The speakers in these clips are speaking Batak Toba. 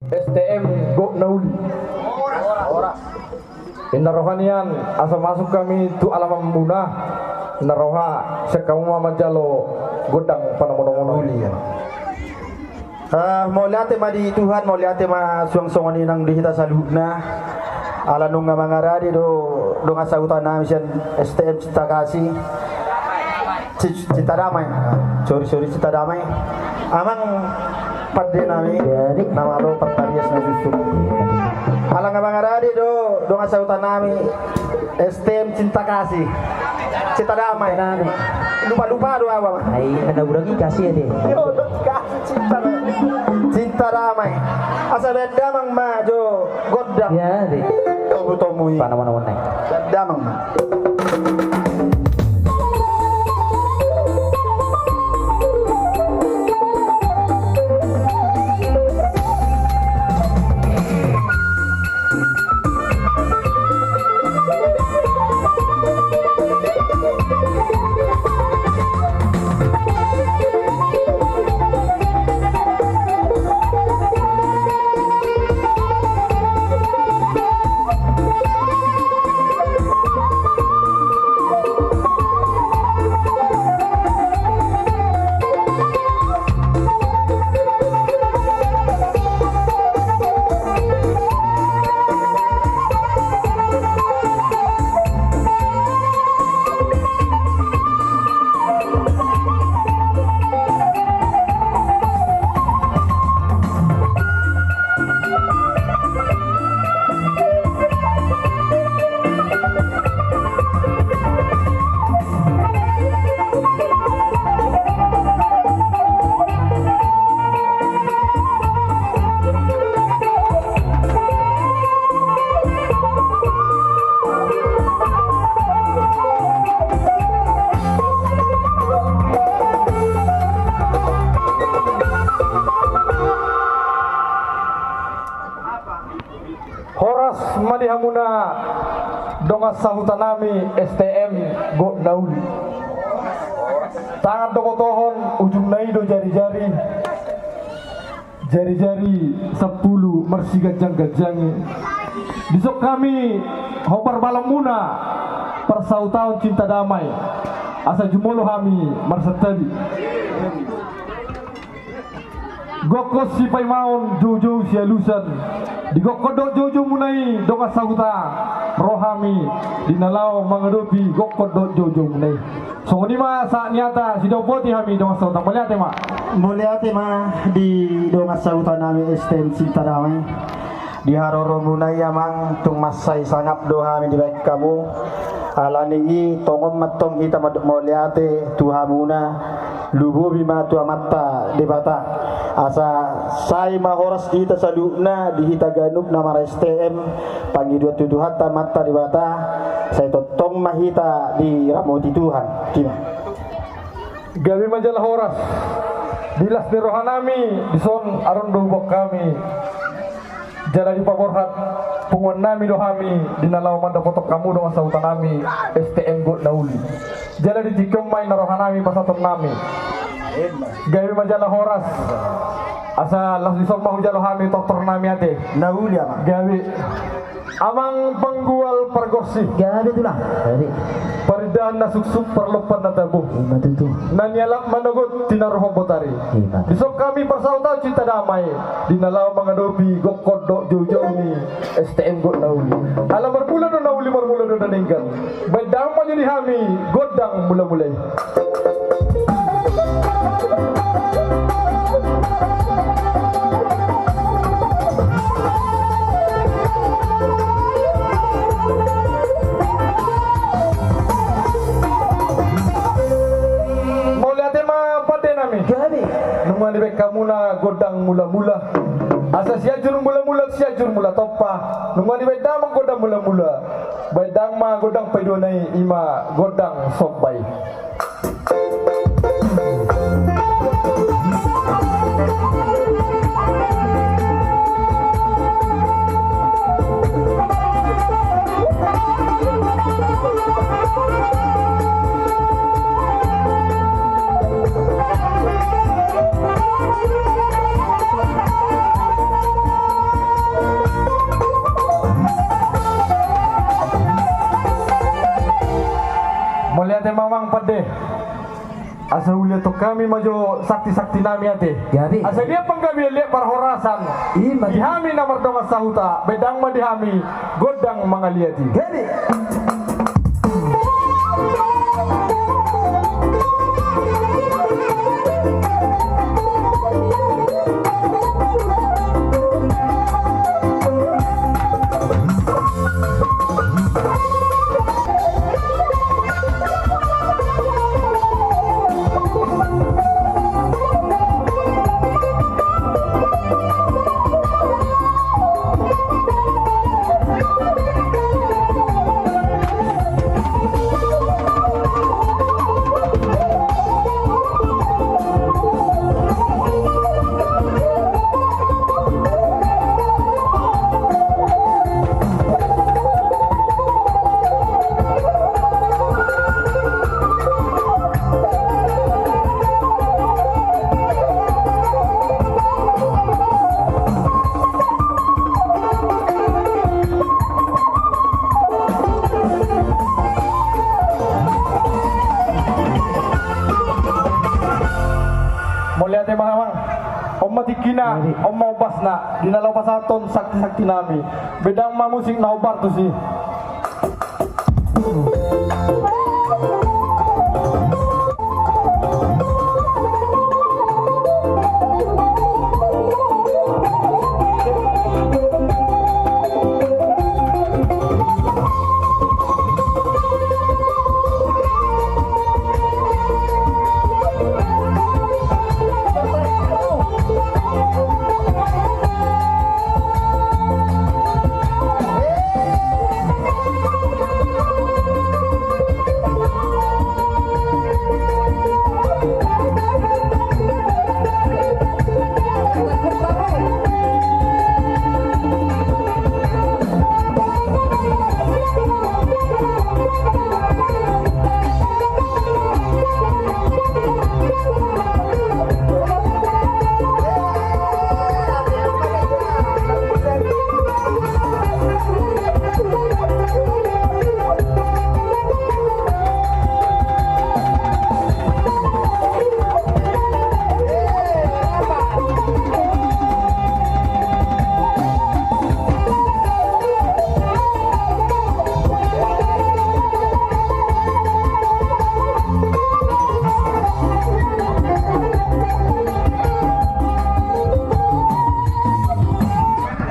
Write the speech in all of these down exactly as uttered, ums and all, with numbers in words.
S T M Gok na Uli. Inna roha nian asa masuk hami tu alamanmuna. Inna roha sian hamu ma manjalo gondang panomunomu na uli. Ah, mauliate ma di Tuhan, mauliate ma suang songon i nang di hita saluhutna. Ala nunga mangarade do dongan sahuta nami sian S T M Cinta Kasih. Ci-, Cinta Damai. Sorry, sorry, Cinta Damai. Amang pande nami. Jadi. Na malo partarias na susu. Ala nunga mangarade do dongan sahuta nami. S T M Cinta Kasih. Cinta Damai. Cinta Damai. Lupa-lupa do awa. Ai, na urang i kasih ya deh. Yo, kasih Cinta Damai. Cinta Damai. Asa baen damang ma jo gondang. Ya, deh. Tomu-tomu i. Panaman-naman nai. Baen damang ma. Horas ma di hamuna dongan sahuta nami S T M Gok na Uli. Tangan do botohon, ujungna i do jari-jari. Jari-jari sampulu marsiganjang-ganjangi. Dison hami hombar balanmuna parsahutaon Cinta Damai. Asa jumolo hami marsantabi. Gokhon sipaimaon, joujou sialusan. Di gokhon dohot joujoumuna i dongan sahuta, ro hami di na laho mangadopi gokhon dohot joujoumuna i. Songon i ma sahat ni hata, sidok boti hami dongan sahuta, mauliate ma. Mauliate ma di dongan sahuta nami S T M Cinta Damai. Di haroromuna i amang, tung mansai sangap do hami dibaen hamu. Alani i tongon ma tong hita mandok mauliate tu hamuna. Lumobi ma tu Amanta Debata. Asa sai ma horas di hita saluhutna, di hita ganup na mar-S T M, pangidoan tu Tuhanta Amanta Debata, sai tongtong ma hita diramoti Tuhan. Ima. Gabe ma jala horas. Di las ni roha nami, dison adong do huboan hami. Jala dipaborhat punguan nami do hami, di na laho mandapothon hamu dongan sahuta nami, S T M Gok na Uli. Jala di tingki on ma inna roha nami, pasahaton nami. Gabe ma jala horas. Asa laos dison ma hujalo hami tortor nami ate. Na uli amang. Gabe. Amang panggual pargonsi. Gabe tulang. Gabe. Parindahan na suksuk, parlompan na tabo. Ima tutu. Na nialap manogot tinaruhon botari. Ima. Dison hami parsahutaon Cinta Damai, di na laho mangadopi gokhon dohot joujou ni S T M Gok na Uli. Ala marmula do na uli, marmula do na denggan. Baen damang ma jo di hami gondang mula-mula i. Mauliate ma pande nami. Gabe. Nunga dibaen hamuna gondang mula-mula. Asa Sianjur Mula-mula, Sianjur Mula Tompa. Nunga dibaen damang gondang mula-mula. Baen damang ma gondang paidoana i, ima gondang somba i. Ate ma amang pande. Asa huliathon hami ma jo sakti-sakti nami ate. Jadi. Asa dia panggabean liat parhorasan. Ima. Di hami na mardongan sahuta, bedang ma di hami gondang mangaliati. Jadi. Mauliate ma amang. On ma tingkina, on ma ombasna, di na laho pasahathon sakti-sakti nami. Bedang ma musik na hombar tusi.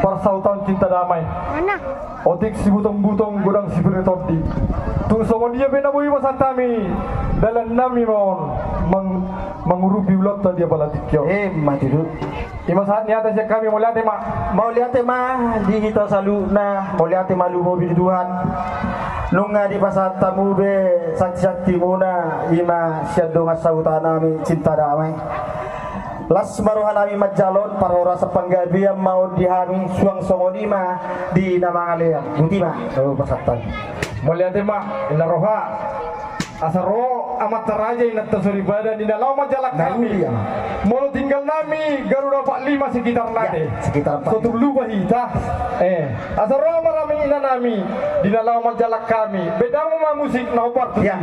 Parsahuton cinta damai. Mana? Otik sibutong-butong godang sipir ni tondi. Tung songon dia pe na boi pasahat hami, dalan nami ma on mang-, mangurupi ulaonta di apala tingki on. Ima tutu. Ima sahat ni hata sian hami, mauliate ma. Mauliate ma di hita saluhutna, mauliate ma lumobi di Tuhan. Nunga dipasahat hamu be sakti-saktimuna, ima sian dongan sahuta nami cinta damai. Las ma roha nami manjalo on, parhorasan panggabean ma on di hami, suang songon i ma di na mangalean. Botima, o, pasahat hami. Mauliate ma, inna roha. Asa ro amanta raja, inanta soripada, di na laho manjalang hami. Molo tinggal nami Garuda Empat Lima sekitarna ate. Sekitar empat. So tung lupa hita. Eh, asa ro ma rame ina nami, di na laho manjalang hami. Bedang ma musik na hombar tusi.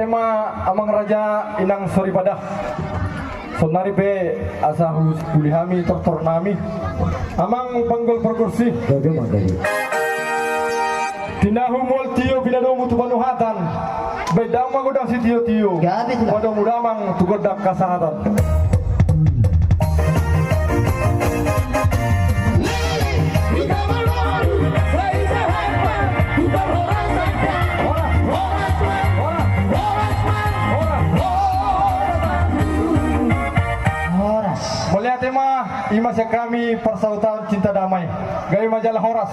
Ma amang raja, inang soripada. Sonari pe asa husipuli hami tortor nami. Amang panggol pargonsi. Tinahu mual tio pinadomu tu panuhatan. Baen damang ma gondang sitio-tio. Padomu damang tu gondang hasahatan. Horas. Mauliate ma, ima sian hami parsahuton Cinta Damai. Gabe ma jala horas.